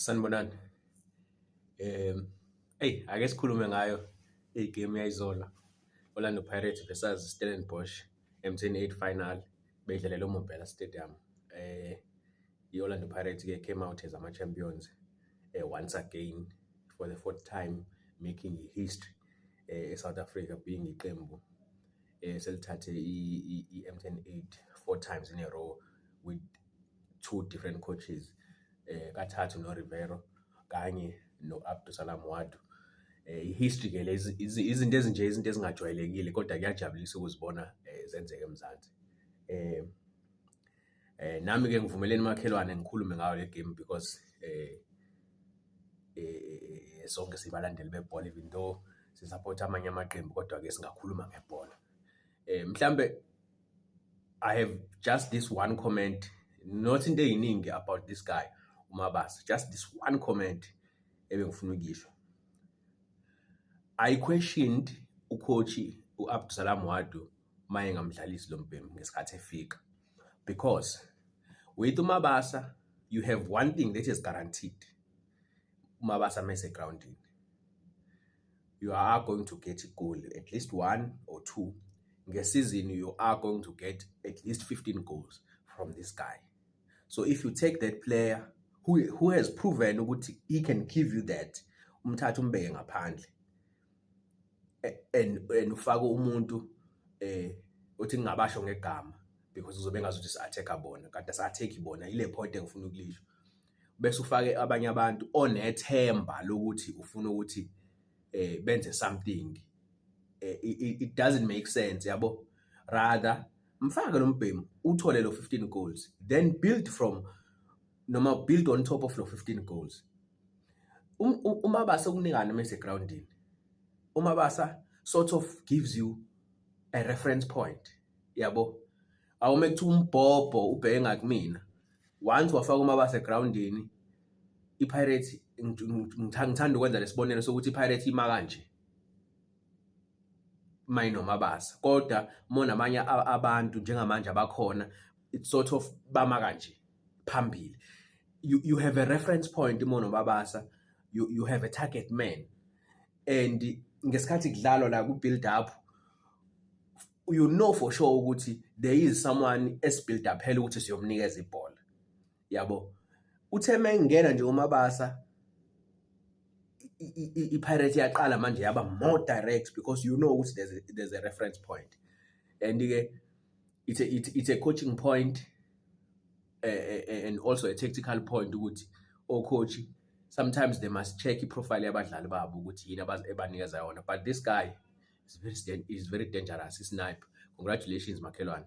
Sanibonani. Eyi, ake sikhulume ngayo igemu yayizolo, Orlando Pirates versus Stellenbosch, MTN 8 final, beyidlalela eMbombela Stadium. I-Orlando Pirates-ke came out as ama-champions once again for the fourth time, making history e-South Africa, being iqembu selithathe i-MTN 8 four times in a row with two different coaches, kathathu no-Rivero kanye no-Abdeslam Ouaddou. I-history-ke lezi, izinto ezinje, izinto ezingajwayelekile, kodwa kuyajabulisa ukuzibona zenzeka eMzansi. Nami-ke ngivumeleni makhelwane ngikhulume ngayo le game because sonke sibalandeli bebhola, even though si-support-a amanye amaqembu, kodwa-ke singakhuluma ngebhola. Mhlambe I have just this one comment, not into ey'ningi about this guy uMabasa, just this one comment ebengifuna ukuyisho. I questioned u-coach u-Abdeslam Ouaddou uma engamdlalisi lo mbhemu ngesikhathi efika, because with uMabasa you have one thing that is guaranteed: uMabasa mese egrawundini, you are going to get a goal, at least one or two ngesizini. You are going to get at least 15 goals from this guy. So if you take that player who has proven ukuthi he can give you that, umthathe umbeke ngaphandle and ufake umuntu uthi ngingabasho ngegama because uzobe engazuthi si-attack-a bona, kanti asi-attack bona, ile point engifuna ukulisho, bese ufake abanye abantu onethemba lokuthi ufuna ukuthi benze something, it doesn't make sense, yabo. Rather mfake lo mbhemu, uthole lo 15 goals, then build from noma build on top of lo 15 goals. UMabasa ukunikana mase groundini. UMabasa sort of gives you a reference point, yabo. Awume kuthiwa umbhobho ubheke ngakumina, once wafaka uMabasa egroundini, iPirates, ngithanda ukwenza lesibonelo sokuthi iPirates ima kanje mayinoMabasa, kodwa monamanye abantu njengamanje abakhona, it's sort of bama kanje phambili. You have a reference point monoMabasa, you have a target man, and ngesikhathi kudlalwa la ku build up, you know for sure ukuthi there is someone esi-build up phela ukuthi siyomnikeza ibhola, yabo. Uthe mengena nje uMabasa, iPirates yaqala manje yaba more direct because you know ukuthi there's a reference point. And ke it's a coaching point and also a tactical point ukuthi o-coach sometimes they must check i-profile yabadlali babo ukuthi yini ebanikeza yona. But this guy is very dangerous, snipe. Congratulations, makhelwane.